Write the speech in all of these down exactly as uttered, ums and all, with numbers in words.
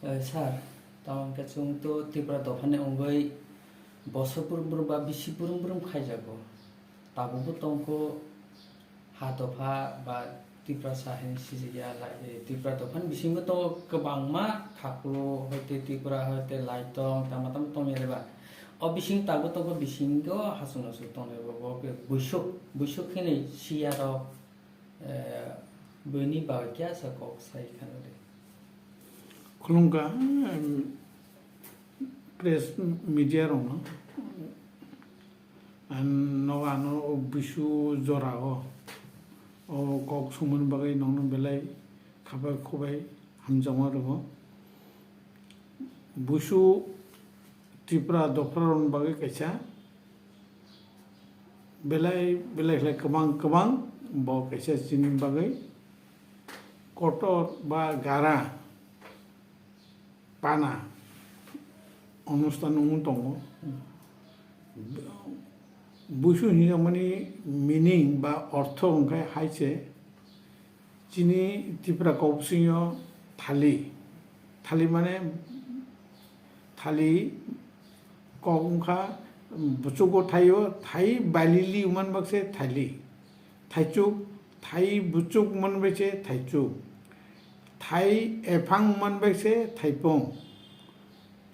Eh, sir, tamo hwnkhe chwng to Tripura dophani wngwi bosor brum brum ba bisi brum brum khaijago. Tabukbo tongkho ha dopha ba Tiprasa hinwi sijikya lai, eh, Tripura dophani bisingo to kwbangma Khaklo hoite Tripura hoite Laitong tama tama tongya reba. O bising tabuk tongkho bisingo hasung hasung tongreba bo khe buisuk, buisuk hinwi siya rok, eh, buini bagwi kya sa kok sai khano de. Khulumkha, em, press media rokno, ang nogo ano o buisu jora o, o kok sumani bagwi nokno belai khabai khubai hamjakma rwo. Buisu Tripura dopharokni bagwi kaisa belai belai khlai kwbang kwbang bo kaisa chini bagwi kotor ba gara pana onusthan wngwi tongo. Buisu hinjakmani meaning ba ortho hwnkhe hai se, chini Tripura kok bisingo thali, thali mane thali kok wngkha, buchugo thaio, thai balili wngmani bakse thali, thaichuk, thai buchuk wngmani bakse thaichuk, thai ephang wngmani bakse thaipung.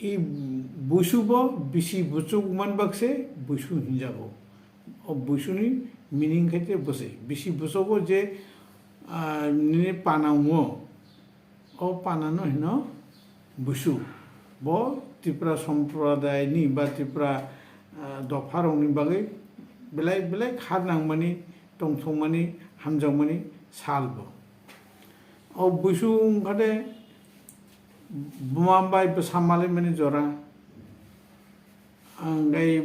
I buisu bo bisi buchuk wngmani bakse buisu hinjago. O buisuni meaning khe je bwswi. Bisi buchugo je, ah, nini pana wngo, o panano hino buisu. Bo Tripura somprodayni ba Tripura, ah, dopharokni bagwi belai belai kha nangmani, tongthokmani, hamjakmani sal bo. O buisu wngkha de buma bai bwsa malaimani jora, ang gai,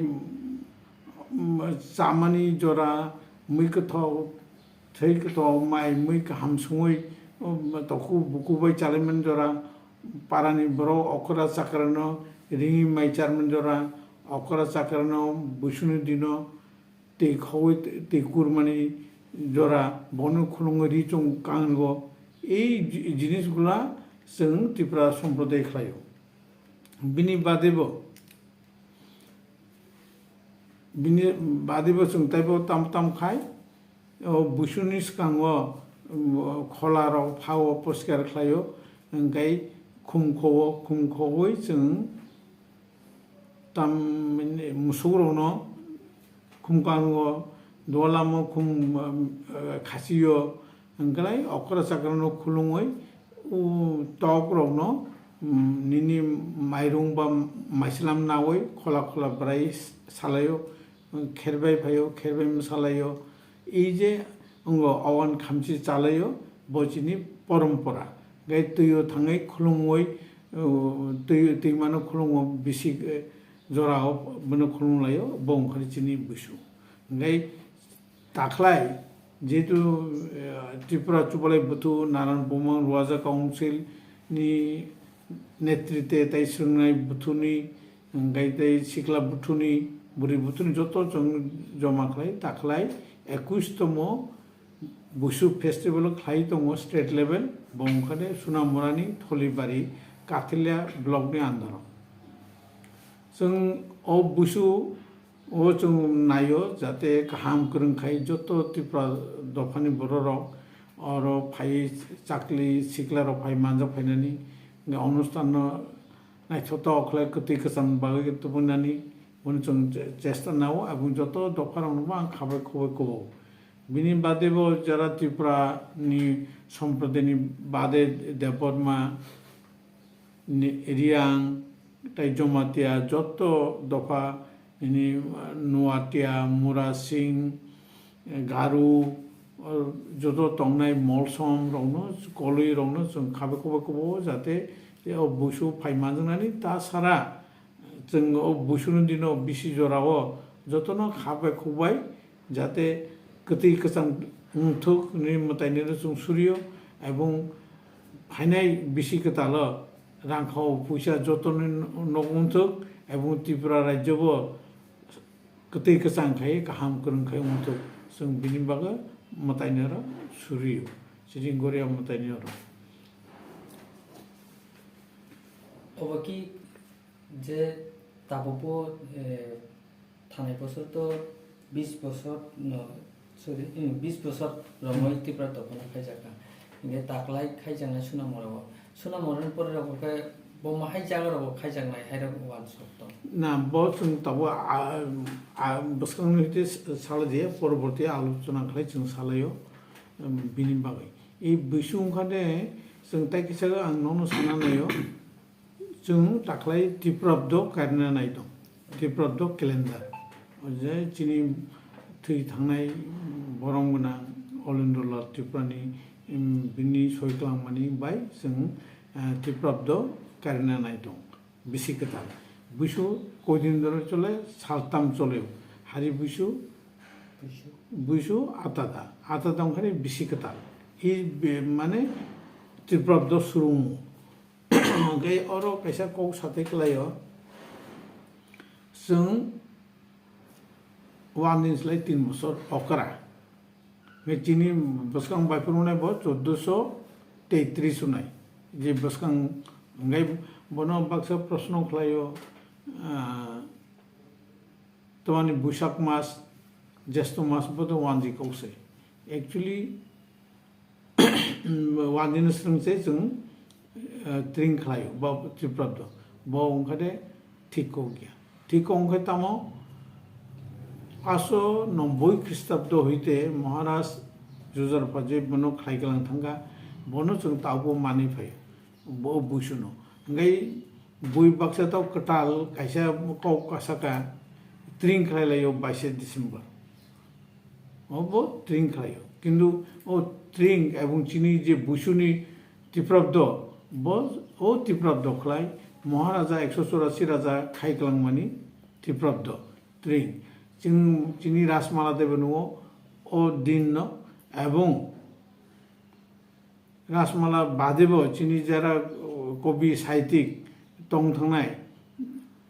mm, chamani jora, mui kwthok, thwi kwthok, mai mui kaham sungwi, um, toku buku bai chalaimani jora, parani borok okra chakrano ringwi mai charmani jora, okra chakrano buisuni dino twi khogwi twi kurmani jora, bono khulungwi ri chwng kango. Ei ji-, jinisgula chwng Tripura somproday khlaio. Bini badebo, bini badebo chwng taibo tam tam khai, o buisuni swkango, um, kholarok phao poriskar khlaio, hwnkhe khum khogo, khum khogwi chwng tam musukrokno khum kango, dualamo khum, um, khasio, hwnkhe okra chakrano khulungwi, o tokrokno, um, nini mairung ba maislam nawi khola khola bwrai salaio, kherbai phaio, kherbai mwsalaio. Ei je wngo awan khamchi chalaio, bo chini porompora. Gai twio thangwi khulumwi, uh, twi-, twimano khulumwi bisik, eh, jorao bono khulumlaio, bo wngkhani chini buisu. Hwnkhe takhlai jehetu, eh, Tripura Chubalai Buthu, Naran Bumang Ruaja Council ni netritwe tai swrwngnai buthuni, hwnkhe tei sikla buthuni, bwrwi buthuni joto chwng joma khlai, takhlai ekush tomo Buisu festival khlai tongo state level, bo wngkha de Sunamurani Tholibari Kathilia block ni under o. Chwng o Buisu o chwng naio jate kaham kwrwng khai joto Tripura dophani bororok oro phai chakli siklarok phai manjak phainani, onusthan no naithotok khlai kwtwi kwchang bagwi tubunani, bono chwng che-, chesta nao, aboni joto dopharokno bo ang khabai khoboi kubo. Bini bade bo jara Tripura ni somprodai ni bade Debbarma, ni Riang, tei Jomatia joto dopha nini Nuatia, Murasing, Garu, o joto tongnai Molsom rokno, Koloi rokno chwng khabai khoboi kubo jate o Buisu phai manjaknani ta sara chwng o Buisuni dino bisi jorao jotono khabai khoboi jate kwtwi kwchang wngthok hinwi mwtainino chwng surio, ebong phainai bisi kwtalo rangkhao puisa jotoni nok wngthok, ebong Tripura rajyo bo kwtwi kwchang khai kaham kwrwng khai wngthok, chwng bini bagwi mwtainiro surio, chini goria mwtainiro. Obo ki je tabukbo, eh, thanai bosor to bis bosor no, sorry, eh, bis bosor romwi Tipra dophano khaijakha. Hinkhe taklai khaijaknai Sunamoro o. Sunamoroni pore rok khe bo mahai jaga rogo khaijaknai hai rok uansuk tong. Na, bo chwng tabuk a, a, bwskangni hwite salai di, poroborti alochona khlai chwng salaio, um, bini bagwi. I buisu wngkha de, chwng tai kisa ang nono sana naio, chwng taklai Tiprabdo karina nai tong, Tiprabdo calendar. O je chini thwi thangnai borom gwnang Olendro Lal Tripurani, um, bini soi kwlangmani bai chwng, uh, Tiprabdo karina nai tong. Bisi kwtal. Buisu koidin dhore chole, saltam chole. Hari buisu, buisu atada. Atada wngkhani bisi kwtal. I be-, mane Tiprabdo surungo. Hwnkhe oro kaisa kok sathai kwlaio. Chwng one din slai tin bosor okra. Hwnkhe chini bwskang bai phuru wngnai bo chauddosho teitris wngnai. Je bwskang hwnkhe bono baksa proshno khlaio, ah, tamani Buisak mas, Jesto mas bo to wanji kok se. Actually, wanjino swrwng se chwng, ah, tring khlaio, ba Tiprabdo. Bo wngkha de thik kok ya. Thik wngkhe tamo, paso noboi Khristabdo hoite Maharaj Jujar Paje bono khlai glang thangkha, bono chwng tabukbo manwi phaio, bo buisuno. Hwnkhe bui baksa tao kwtal kaisa kok kasaka tring khlai laio baishe December. O bo tring khlaio. Kintu o tring ebong chini je buisuni Tiprabdo, bo o Tiprabdo khlai Maharaja ekso chorasi raja khai kwlangmani Tiprabdo, tring. Chwng chini Rajmala de bo nungo o din no, ebong Rajmala bade bo chini jara, uh, kobi saitik tong thangnai,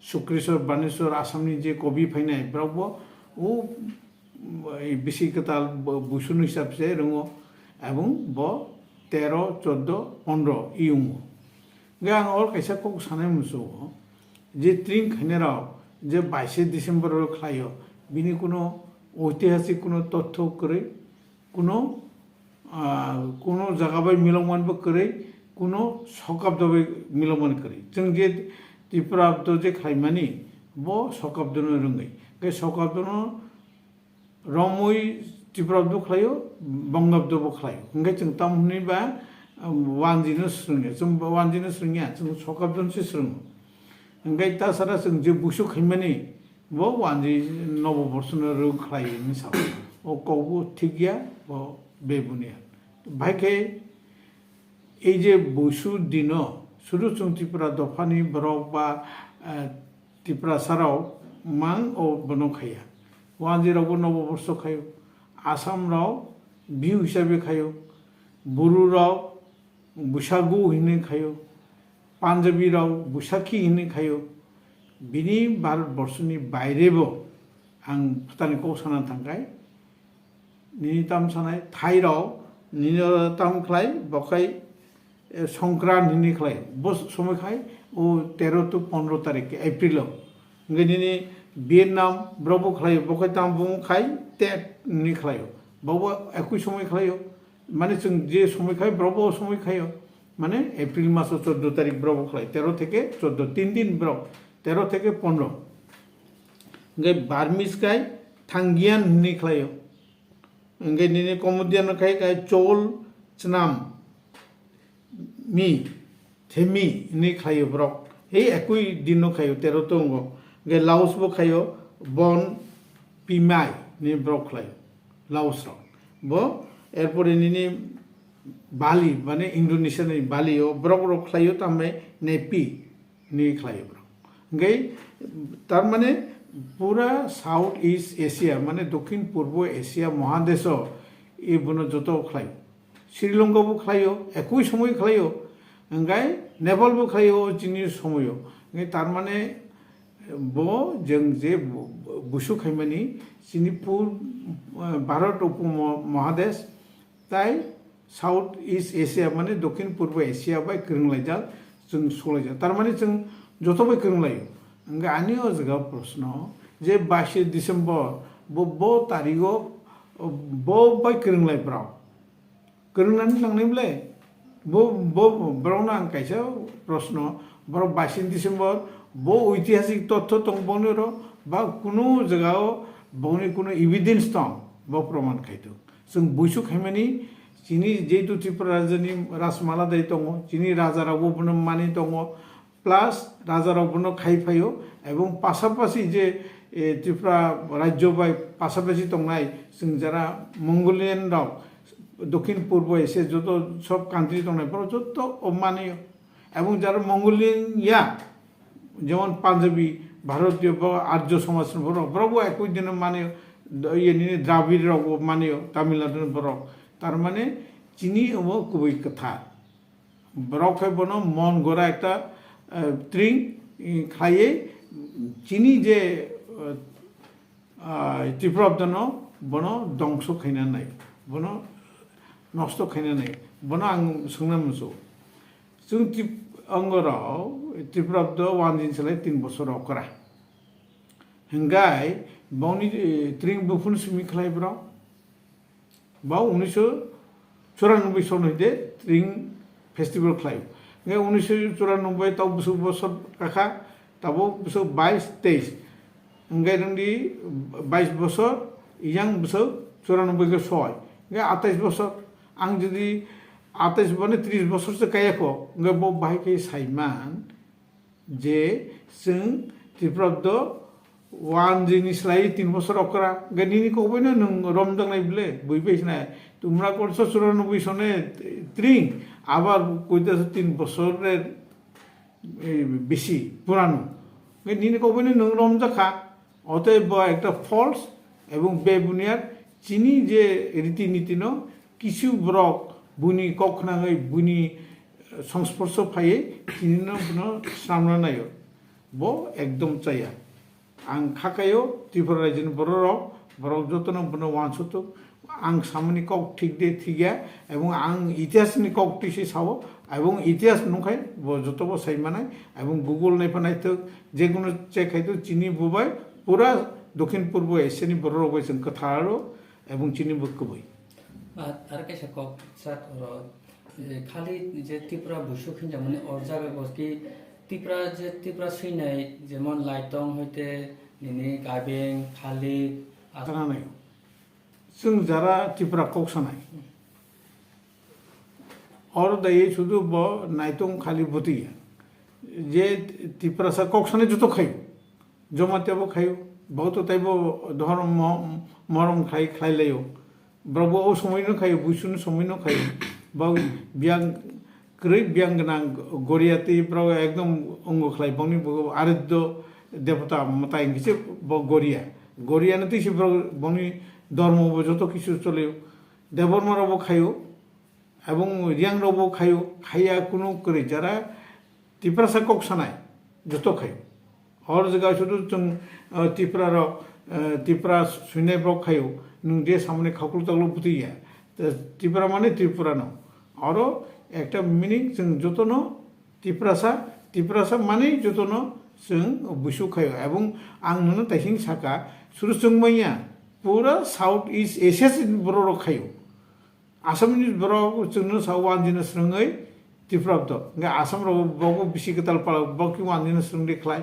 Sukreswar, Baneswar, Assamni je kobi phainai, borok bo o, um, bisi kwtal bo-, buisuni hisab se rwngo, ebong bo tero, choddo, pondro i wngo. Hwnkhe ang oro kaisa kok sanai muchungo, je tring khainai rok je baishe December o khlaio, bini kuno oitihasik kuno totho kwrwi, kuno, ah, kuno jaga bai milokman bo kwrwi, kuno sokabdo bai milokman kwrwi. Chwng je Tiprabdo je khlaimani, bo sokabdono rwngwi. Hwnkhe sokabdono romwi Tiprabdo khlaio, Bongabdo bo khlaio. Hwnkhe chwng tamo hwnwi ba, um, wanjino swrwngya. Chwng wanjino swrwngya, chwng sokabdono se swrwngo. Hwnkhe ta sara chwng je buisu khaimani, bo wanji nobo borsono rwng khlai hwnwi sao. O kokbo thik ya, bo bebuni ya. Bahai khe ei je buisu dino, sudu chwng Tripura dophani borok ba, eh, Tiprasarok mang o bono khaiya. Wanjirokbo nobo borso khaio. Assamrok Bihu hisabe khaio. Bororok Busagu hinwi khaio, Punjabi rok Busakhi hinwi khaio, bini Bharat borso ni baire bo ang phatani kok sana thangkai, nini tam sanai Thai rok nini tam khlai bokhai, eh, Songkran hinwi khlai, bo somoi khai o tero to pondro tarik April o, hwnkhe nini Vietnam borok bo khlai bokhai tam bo khai Tet hinwi khlai o, bo bo ekui somoi khlai o. Mane chwng je somoi khai, borok bo somoi khaio. Mane April maso choddo tarik borok bo khlai, tero theke choddo, tin din borok, tero theke pondro. Hwnkhe Burmese khai Thangyan hinwi khlaio. Hwnkhe nini Cambodian khai, khai Chol Chnam Mi. Themi hinwi khlaio borok. Hei ekui dino khaio, tero tongo. Hwnkhe Laos bo khaio, Bon Pimai hinwi borok khlaio, Laos rok. Bo, erpore nini Bali, mane Indonesia ni Bali o borok rok khlaio, tambai Nepi hinwi khlaio borok. Hwnkhe, tar mane pura South East Asia, mane Dokhin Purbo Asia Mohadesh o, e bono joto khlaio. Sri Lanka bo khlaio, ekui somoi khlaio, hwnkhe Nepal bo khlaio o chini somoio. Hwnkhe tar mane bo jwng je bu-, busu khaimani chini pur, eh, Bharat upo mo-, mohadesh tai South East Asia mane Dokhin Purbo Asia bai kwrwnglaijak Chwng sulaijak, tar mani chwng joto bai kwrwng laio. Hwnkhe ani o jaga o proshno je baishe December bo, bo tarigo bo bai kwrwng lai borok? Kwrwng nani nangnai ble? Bo, bo, borok no ang kaisa proshno, borok baishe December bo oitihasik totho tong boni oro ba kunu jaga o boni kunu evidence tong, bo proman khaito. Chwng buisu khaimani, chini jehetu Tripura rajani Rajmala dai tongo, chini raja rok bo bono mani tongo, plus raja rok bono khai phaio, ebong pasapasi je, eh, Tripura rajyo bai pasapasi tongnai chwng jara Mongolian rok, Dokhin Purbo Asia joto sob country tongnai borok joto o manio. Ebong jara Mongolian ya, jemon Punjabi, Bharatiyo ba Arjo Somaj ni borok, borok bo ekoi dino manio, do-, iye nini Dravid rok bo manio, Tamil Nadu ni borok. Tar mane chini omo kubui kwthar. Borok khe bono mon gora ekta, eh, tring, eh, khlaiwi chini je, eh, ah, Tiprabdano bono dongso khaina nai, bono nosto khaina nai, bono ang swngna muchung. Chwng Tip-, ongorok Tiprabdo wanjin salai tin bosor okra. Hingkai boni, eh, tring buphun simi khlai borok. Ba unisho churanobboi son hwide Tring festival khlaio. Hingke unisho churanobboi tau bwswk bosor kakha, tabuk bwswk bais, teis. Hingke nungdi bais bosor, yang bwswk churanobboi khe soi. Hingke atais bosor, ang jodi atais boni tris bosor se kaya kho, hingke bo bahai khe saiman, je chwng Tiprabdo wanjini slai tin bosor okra, hwnkhe nini kokbai no nwng romjaknai ble, bui bai sinai. Tumra korso churanobboi sone tring, abar koita tin bosor re, eh, bisi purano. Hwnkhe nini kokbai no nwng romjakha. Otoi bo ekta false ebong bebuniyat chini je riti niti no kisu borok buni kok khnangwi buni, eh, songsporso phaiwi chini no bono swnamna naio. Bo ekdom chaya. Ang khakaio Tripura rajini bororok, borok jotono bono wansutuk. Ang samani kok thik de thik ya, ebong ang itihasni kok twi se sao, ebong itihas nungkhai bo joto bo sai manai, ebong Google nai pha naithok, je kono check khai to chini bubai pura Dokhin Purbo Asiani bororok bai chwng kwtharo, ebong chini bo kwbwi. Ar, ar kaisa kok sir oro, eh, khali je Tripura buisuk hinjamani or jaga bo ki Tripura je Tripura swinai jemon Laitong hoite nini Gaibeng, Khali, Asana nai. Chwng jara Tripura kok sanai. Oro daiwi sudu bo Naitung khali bwtwi ya. Je Tiprasa kok sanai joto khaio. Jamatia bo khaio. Bo to taibo dhorom mo-, morom khai, khlai laio. Borok bo o somoi no khaio, buisuni somoi no khaio. Bo biyang kwrwi biyang gwnang Goria twi borok ekdom ongo khlai bongni bo ariddo debota mwtai hwnkhe se bo Goria. Goria no twi se borok bongni dormo bo joto kisu cholio. Debbarma rok bo khaio. Ebong Riang rok bo khaio, khaiya kunu kwrwi jara Tiprasa kok sanai joto khaio. Hor jaga sudu chwng, eh, Tipra rok, eh, Tipra swinai borok khaio, nwng je samani khakulu takulu bwtwi ya. Te Tipra mani Tripura no. Oro ekta meaning chwng jotono Tiprasa, Tiprasa mani jotono chwng busu khaio. Ebong ang nono taising saka, sudu chwng manya, pura South East Asia borok rok khaio. Assamese borok chwngno sao wanjina swrwngwi Tiprabdo. Hwnkhe Assam rok bobo bisi kwtal pala, borok ki wanjina swrwngdi khlai?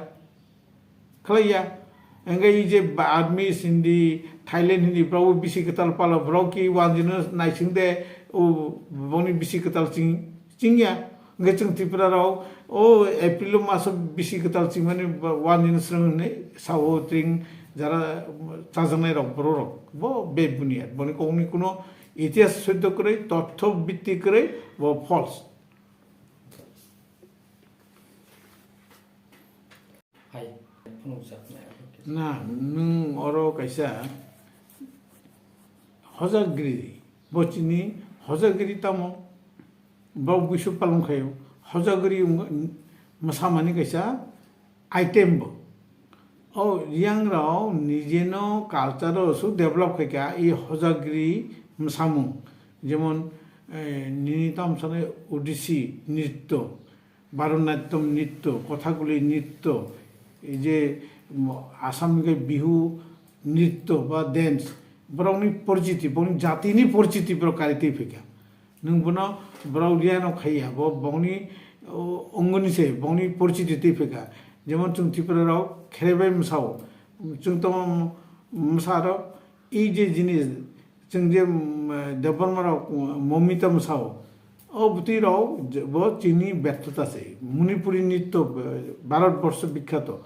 Khlaiya. Hwnkhe i je Ba-, Burmese hindi, Thailand hindi, borok bo bisi kwtal pala, borok ki wanjina naisingde, o boni bisi kwtal ching-, chingya. Hwnkhe chwng Tripura rok, o April o maso bisi kwtal chingmani ba-, wanjina swrwng hwnwi sao tring jara chajaknai rok borok rok. Bo bebuniyat. Boni kokni kuno Itihas soityo kwrwi, totho bitti kwrwi, bo false. Hai, phunukjak nai. Na, nwng oro kaisa hojagri, bo chini hojagri tamo, bo buisu palong khayo, hojagri wng-, mwsamani kaisa item bo. O Riang rok nijeno culture o aswk develop khaikha, i hojagri mwsamung, jemon, eh, nini tamo sanai Odissi nritto, Bharatanatyam nritto, Kathakali nritto, ei je, um, Assam ni Bihu nritto ba dance, borokni porchiti, borokni jatini porchiti borok kari twi phaikha. Nwng bono borok riyano khaiya, bo bongni, o, ongoni se bongni porchiti twi phaikha. Jemon chwng Tripura rok kherebai mwsao, chwng tamo mwsa rok, ei je jinis, chwng je, um, Debbarma rok, um, Momita mwsao, o bwtwi rok je, bo chini bertota se. Manipuri nritto, uh, Bharat borsho bikkhato.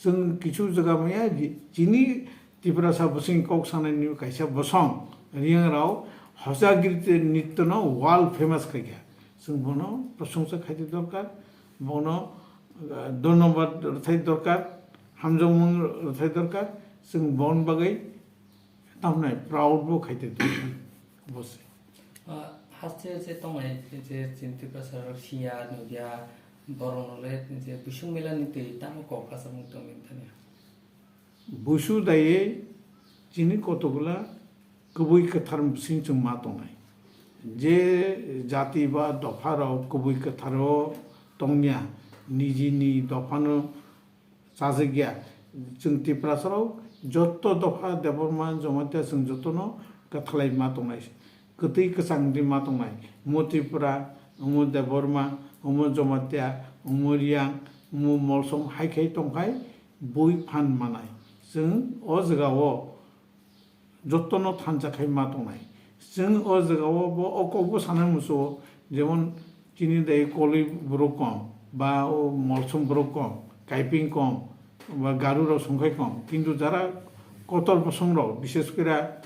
Chwng kichu jaga maya ji-, chini Tiprasa bwswng kok sanani kaisa bosong, Riang rao Hojagiri nritto no world famous khaikha. Chwng bono prosongsa khaidi dorkar, bono, uh, dhonnobad rwthai dorkar, hamjakmung rwthai dorkar, chwng bon bagwi tamnai proud bo khaidi dorkar. Bose. Ah, haste je tongnai je chini Tiprasa rok siya, nukya, borok no le je Buisuk mela ni twi tamo kok kasa mung tongwi thani. Busu daiwi chini kotokla kwbwi kwthar bwswng chwng ma tongnai. Je jati ba dopha rok kwbwi kwtharo tongya, nijini dophano chajagya. Chwng Tiprasa rok joto dopha Debbarma Jamatia chwng jotono kwthalai ma tongnai. Kwtwi kwchang di ma tongnai. Omo Tripura, omo Debbarma, omo Jamatia, omo Riang, omo Molsom hai khai tongkhai bui phan manai. Chwng o jagao jotono thansa khai ma tongnai. Chwng o jagao bo o kokbo sanai musuo, jemon chini dai Koli borok kom, ba o Molsom borok kom, Kaiping kom, ba Garu rok songkhai kom. Kintu jara kotor bosong rok, bishes kore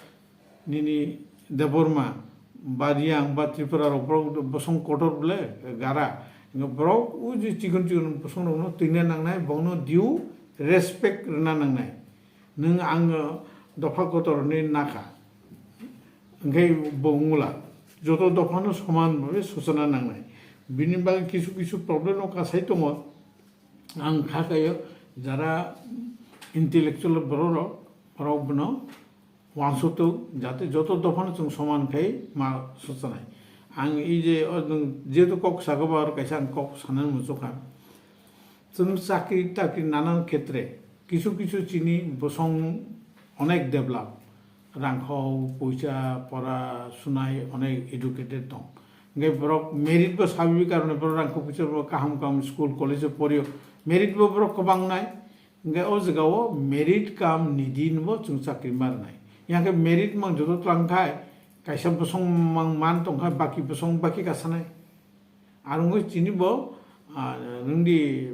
nini Debbarma, ba Riang, ba Tripura rok borok bosong kotor bole gara. Borok o je chikon chikon bosong rokno twina nangnai, bongno due respect rwna nangnai. Nwng ang dopha kotor hinwi nakha, hwnkhe bo wngla. Joto dophano soman bhabe sochona nangnai. Bini bagwi kisu kisu problem no kasai tongo. Ang kha khaio jara intellectual borok rok, borok bono uansukthok, jate joto dophano chwng soman khai ma sochonai. Ang ei je o nwng jehetu kok saka ba oro kaisa ang kok sanani muchukha. Chwng chakri takri nanan khetre kisu kisu chini bosong onek develop, rangkhok, poisa, pora, sunai onek educated tong. Hingke borok merit bo sabibik karone borok rangkhok poisa bo kaham kaham school college o porio, merit bo borok kwbang nai. Hingke o jagao merit kam nidi hinbo chwng chakri ma rwnai. Yang khe merit mang joto twlang khai, kaisa bosong mang man tong khai, baki bosong baki kasanai. Ar wngwi chini bo, ah, nwngdi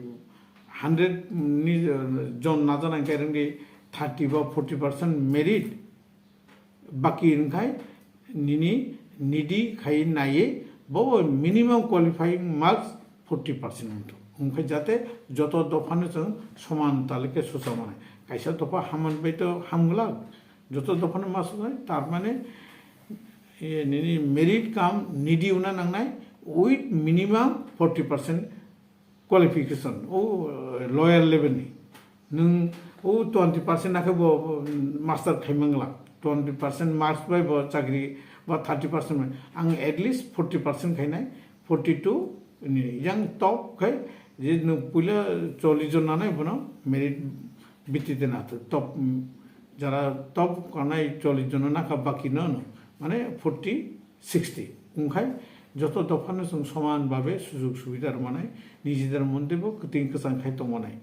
hundred ni, ah, jon najanai khe nwngdi thirty ba forty percent merit baki wngkhai nini nidi khai naiwi bo minimum qualifying marks forty percent wngthok. Wngkhe jate joto dophano chwng soman talike sucha manai. Kaisa dopha hamani bai to hamglak, joto dophano ma suchai, tar mane, eh, nini merit kam nidi wngna nangnai with minimum forty percent qualification, o, eh, lower level ni. Nwng o twenty percent akhe bo, bo master khai mangla, twenty percent marks bai bo chakri ba thirty percent bai. Ang at least forty percent khainai, forty two ni yang top khai je nwng puila chollish jon nanai bono merit bhitti te na top, mm, jara top kanai chollish jon nakha baki no no, mane forty sixty. Wngkhai joto dophano chwng soman babe sujog subida rwmanai, nijidar montebo kwtwing kwchang khai tongmanai.